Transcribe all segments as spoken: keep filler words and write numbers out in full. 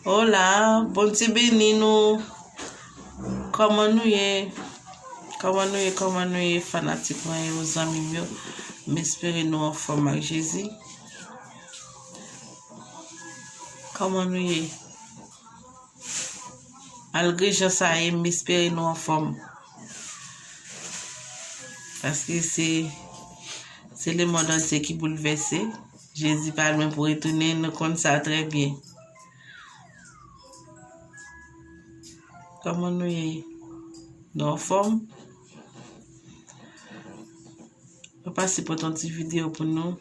Hola, Bondye beni nou. Kòman nou ye? Kòman nou ye? Kòman nou ye, fanatik mwen yo, zanmi m yo? M espere nou anfòm ak Jezi. Kòman nou ye? Malgre jan sa ye, m espere nou anfòm. Paske se, se lemonn antye ki boulvèse. Jezi pa lwen pou retounen, nou konn sa trè byen. Kòman nou ye? Nou anfòm? Mwen pase pote yon ti videyo pou nou.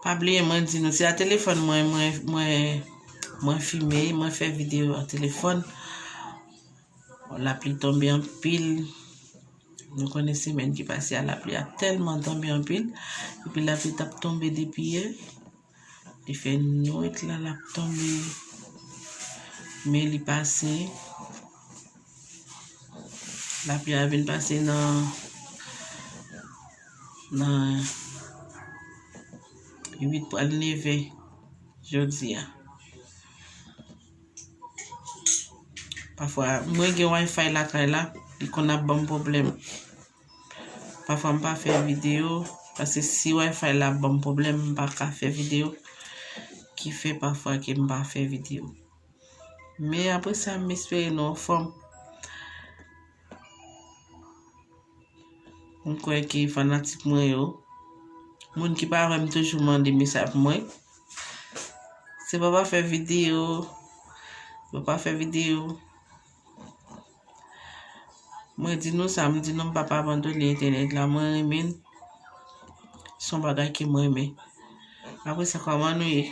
Pa bliye mwen di nou, se a telefòn mwen, mwen, mwen, mwen fime, mwen fè videyo a telefòn. Lapli tonbe anpil. Nou konnen semèn ki pase a, lapli a tèlman tonbe anpil. Epi lapli t ap tonbe depi yè. Li fè nwit la, l ap tonbe. Men li pase. Lapli a vin pase nan, nan uit pral nevè jodi a. Pafwa, mwen gen Wi-Fi lakay la, li konn ap ban m pwoblèm. Pafwa m pa fè videyo, paske si Wi-Fi la ap ban m pwoblèm, m pa ka fè videyo, ki fè pafwa ke m pa fè videyo. Men apre sa, m espere nou anfòm. M kwè ke fanatik mwen yo, moun ki pa wè m toujou mande mesaj pou mwen. Se pa pa fè videyo, se pa pa fè videyo. Mwen di nou sa, m di nou m pa pa abandone entènèt la, mwen renmen l. Se yon bagay ke mwen renmen. Apre sa, kòman nou ye?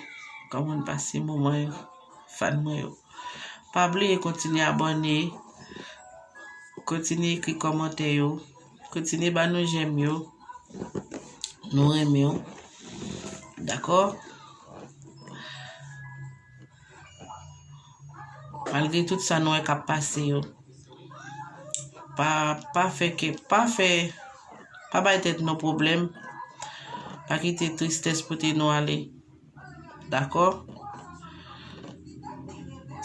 Kòman n pase moman yo? Fan mwen yo. Pa bliye kontinye abòne, kontinye ekri kòmantè yo, kontinye ba nou jèm yo. Nou renmen w. Dakò? Malgre tout sa nou wè k ap pase yo. Pa, pa fè ke, pa fè, pa bay tèt nou pwoblèm. Pa kite tristès pote nou ale. Dakò?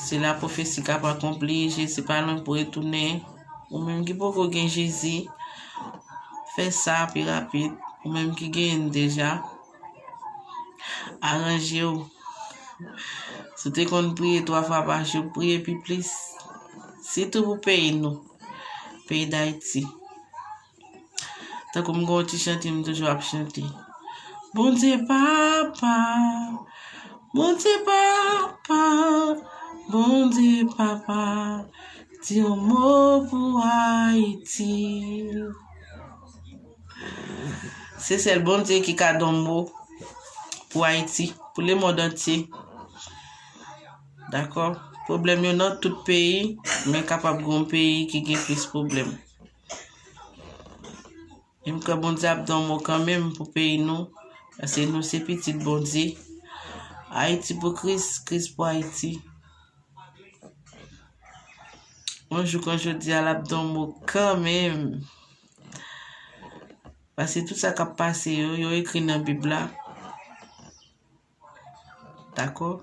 Se la pwofesi k ap akonpli, Jezi pa lwen pou retounen. Ou menm ki poko gen Jezi, fè sa pi rapid. Ou menm ki genyen l deja, aranje w. Si w te konn priye twa fwa pa jou, priye pi plis. Sitou pou peyi nou, peyi Dayiti. Tankou m gen yon ti chante, m toujou ap chante. Bondye papa, Bondye papa, Bondye papa, di yon mo pou Ayiti. Se sèl Bondye ki ka di yon mo pou Ayiti, pou lemonn antye. Dakò? Pwoblèm yo nan tout peyi, men kapab gen yon peyi ki gen plis pwoblèm. E m kwè Bondye ap di yon mo kanmenm pou peyi nou, paske nou se pitit Bondye. Ayiti pou Kris, Kris pou Ayiti. Yon jou kon jodi a, l ap di yon mo kanmenm. Paske tout sa k ap pase yo, yo ekri nan Bib la. Dakò?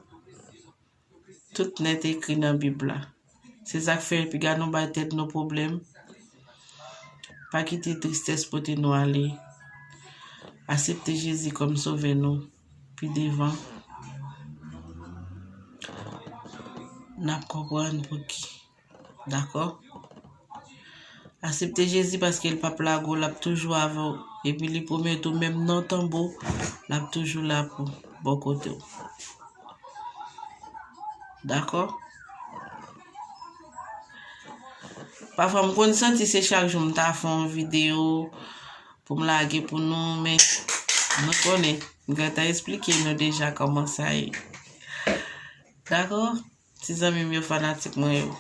Tout nèt ekri nan Bib la. Se sa k fè, piga nou bay tèt nou pwoblèm. Pa kite tristès pote nou ale. Aksepte Jezi kòm sovè nou. Pi devan, n ap konprann pouki. Dakò? Aksepte Jezi paske l p ap lage w, l ap toujou avè w. Epi li pwomèt ou, menm nan tonbo, l ap toujou la pou bò kote w. Dakò? Pafwa, m konn santi se chak jou m ta fè yon videyo pou m lage pou nou, men nou konnen, m gentan esplike nou deja kòman sa ye. Dakò? Ti zanmi m yo, fanatik mwen yo.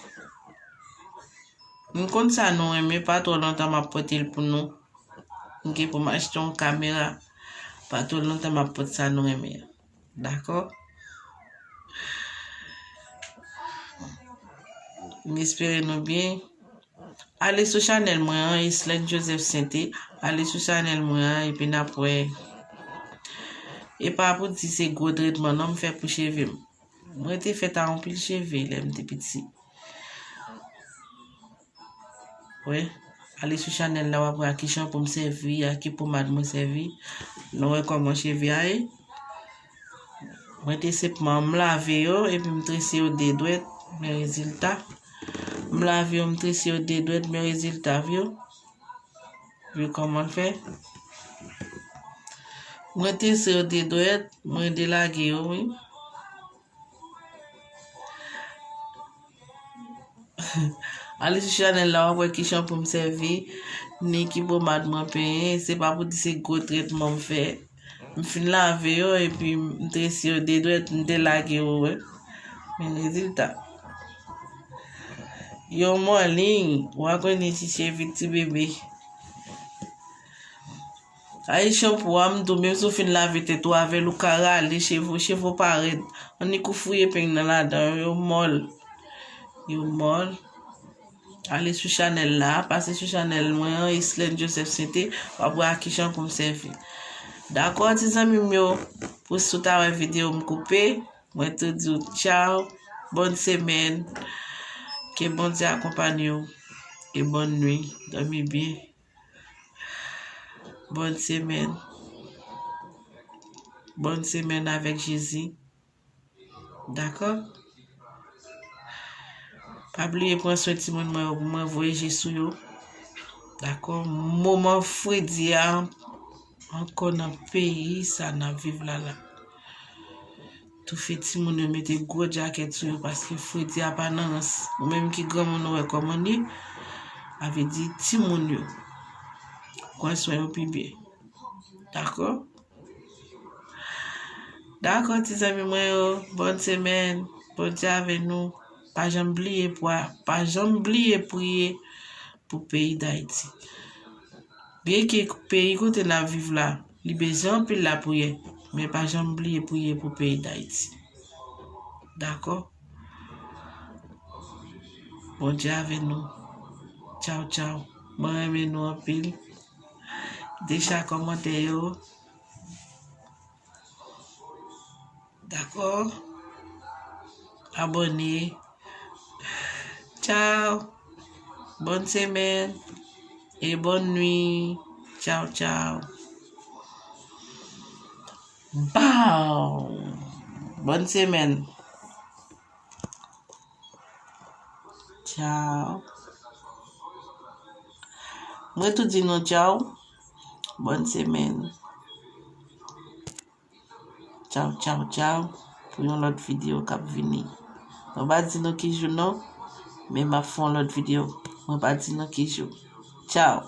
M konn sa nou renmen, pa twò lontan m ap pote l pou nou. M gen pou m achte yon kamera, pa twò lontan m ap pote sa nou renmen an. Dakò? M espere nou byen. Ale sou chanèl mwen an, Islène Joseph Sainté. Ale sou chanèl mwen an, epi n ap wè. E pa pou di se gwo tretman non m fè pou cheve m. Mwen te fèt a anpil cheve lè m te piti. Wi. Ale sou chanèl la, w ap wè a ki chanpou m sèvi, a ki pomad mwen sèvi. Nou wè kòman cheve a ye. Mwen te senpman, m lave yo, epi m trese yo de dwèt, men rezilta. M lave yo, m trese yo de dwèt, men rezilta, vye. Vye kòman l fè. Mwen trese yo de dwèt, mwen delage yo, wi. Ale sou chanèl la, w ap wè ki chanpou m sèvi, ni ki pomad mwen penyen. Se pa pou di se gwo tretman m fè. M fin lave yo, epi m trese yo de dwèt, m delage yo, wi. Men rezilta. Yo mòli, w a konnen ti cheve ti bebe. Ay, chanpou a, m di w, menm si w fin lave tèt ou avè l, ou ka rale cheve w, cheve w pa rèd. Annik ou fouye peng nan ladan yo, yo mòl. Yo mòl. Ale sou chanèl la, pase sou chanèl mwen an, Islène Joseph Sente, w ap wè a ki chanpou m sèvi. Dakò, ti zanmi m yo, pou si w ta wè videyo m koupe, mwen tou di w tchaw, bòn semèn, ke Bondye akonpanye w, e bòn nwi, dòmi byen. Bòn semèn. Bòn semèn avèk Jezi. Dakò? Pa bliye pran swen timoun mwen yo pou mwen voye je sou yo. Dakò? Moman fredi a ankò nan peyi sa n ap viv la la. Toufe timoun yo, mete gwo djakèt sou yo paske fredi a pa nan rans. Ou menm ki granmoun ou wè kòman l ye, a vle di timoun yo. Pran swen yo pi byen. Dakò? Dakò, ti zanmi mwen yo, bòn semèn, Bondye avè nou. Pa janm bliye pwa, pa janm bliye priye pou peyi Dayiti. Byenke peyi kote n ap viv la, li bezwen anpil lapriyè, men pa janm bliye priye pou peyi Dayiti. Dakò? Bondye avè nou. Tchaw, tchaw. Mwen renmen nou anpil. Deja kòmantè yo. Dakò? Abòne. Tchaw. Bòn semèn. E bòn nwi. Tchaw, tchaw. Baw. Bòn semèn. Tchaw. Mwen tou di nou tchaw. Bòn semèn. Tchaw, tchaw, tchaw. Pou yon lòt videyo k ap vini. Mwen pa di nou ki jou non, men m ap fè yon lòt videyo. Mwen pa di nou ki jou. Tchaw.